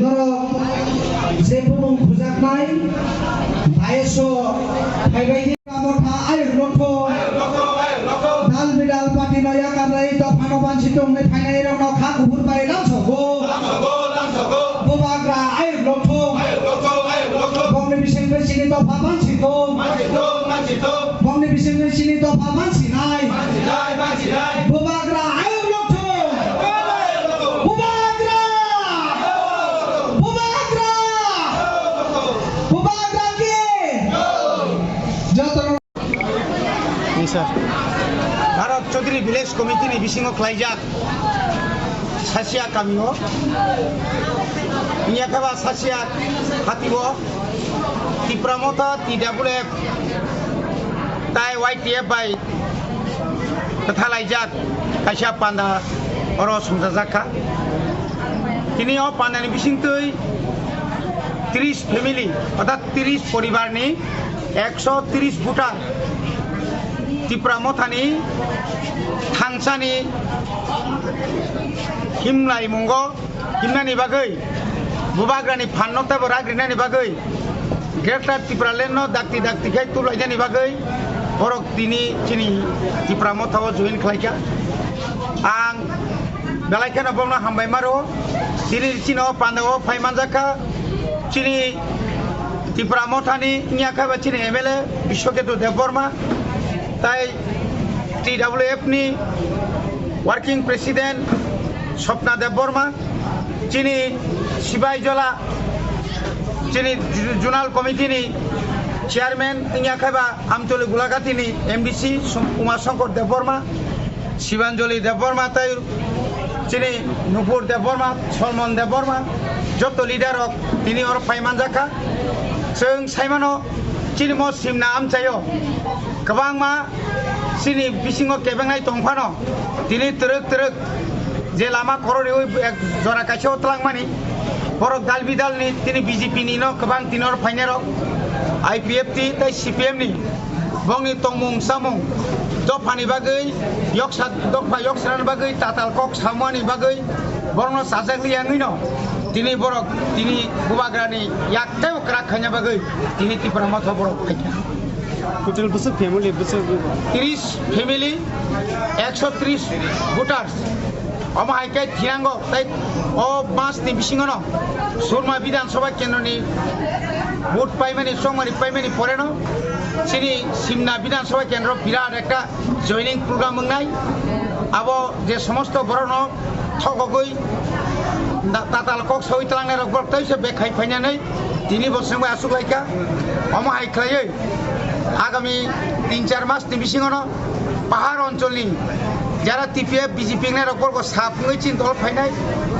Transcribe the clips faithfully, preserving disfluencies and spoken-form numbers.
Norok je bumung khujaknai, bayeso phaibai di. Motha ayuk nokho. Dal bidal party no yakarnai dophano banchi tongnai phainai rokno kha kuphur bai langsogo. Bubagra ayuk nokho. Bongni bisingtwi chini dopha banchi tong. Bongni bisingtwi chini dopha banchi nai. Bubagra ayuk nokho. Bubagra! Bubagra! Bubagra ki! Joto Ni sir. Bharat Chaudhary Village Committee ni bisingo khlaijak Sasia kamio. Wngya khe ba Sasia hatio Tipra Motha T W F tai Y T F bai kwthalaijak kaisa panda oro songchajak kha. Tini o pandani bisingtwi tris family, orthat tris poribarni ekso tris voter Tipra Mothani thangsani himlaimungo himnani bagwi, Bubagrani phanno teibo rak rinani bagwi Greater Tipraland no dakti dakti khai tublainani bagwi borok tini chini Tipra Motha o join khlaikha. Ang belai kheno bono hambai maro, chini chini o panda o phai manjakha, chini Tipra Mothani wngya khe ba chini M L A Biswaketu Debbarma, tai T W F ni Working President Swapna Debbarma, chini Sibaijola, chini Zonal Committee ni Chairman wngya khe ba Amcholi Gulagati ni M D C Sum-, Uma Shankar Debbarma, Sibanjali Debbarma tai chini Nupur Debbarma, Solmon Debbarma, joto leader rok tini oro phai manjakha. Chwng saimano chini mo simna amchaio kwbangma chini bisingo kebengnai tongphano tini twrwk twrwk je lama kororiwi ek jora kaisa o twlangmani borok dal bidalni tini B J P ni no kwbang tini oro phainairok I P F T tei C P M ni bongni tongmung samung dophani bagwi yoksa dopha yoksrani bagwi tatal kok samani bagwi borokno chajak liya wngwino tini borok tini Bubagrani yak teibo kwrak khaina bagwi tini Tipra Motha borok phaikha. Total bwswk family bwswk? Tris family, ekso tris voters. Omo hai khe thinango tei o mas ni bisingo no Surma Bidhan Sabha Kendro ni vote paimani chongmani paimani pore no chini Simna Bidhan Sabha Kendro birat ekta joining program wngnai. Abo je somosto borok no thogogwi da-, tatal kok sawi twlangnai rok borok tei se bek khai phainani tini bo swngbai aswk lai kha. Omo hai khlaiwi agami tin char mas ni bisingo no pahar oncholni jara T P F B J P wngnai rok borok sap wngwi chini dol phainai,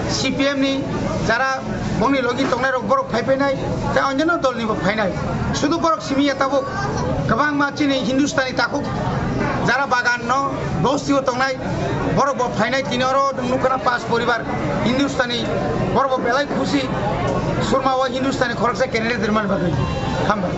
C P M ni jara bongni logi tongnai rok borok phai phainai tei onyono dol ni bo phainai. Sudu borok simi ya tabuk kwbangma chini Hindustani takhuk jara bagan no bosti o tongnai borok bo phainai tini oro nwng nukha na pas poribar Hindustani borok bo belai khusi Surma o Hindustani khoroksa candidate rwmani bagwi. Hambai.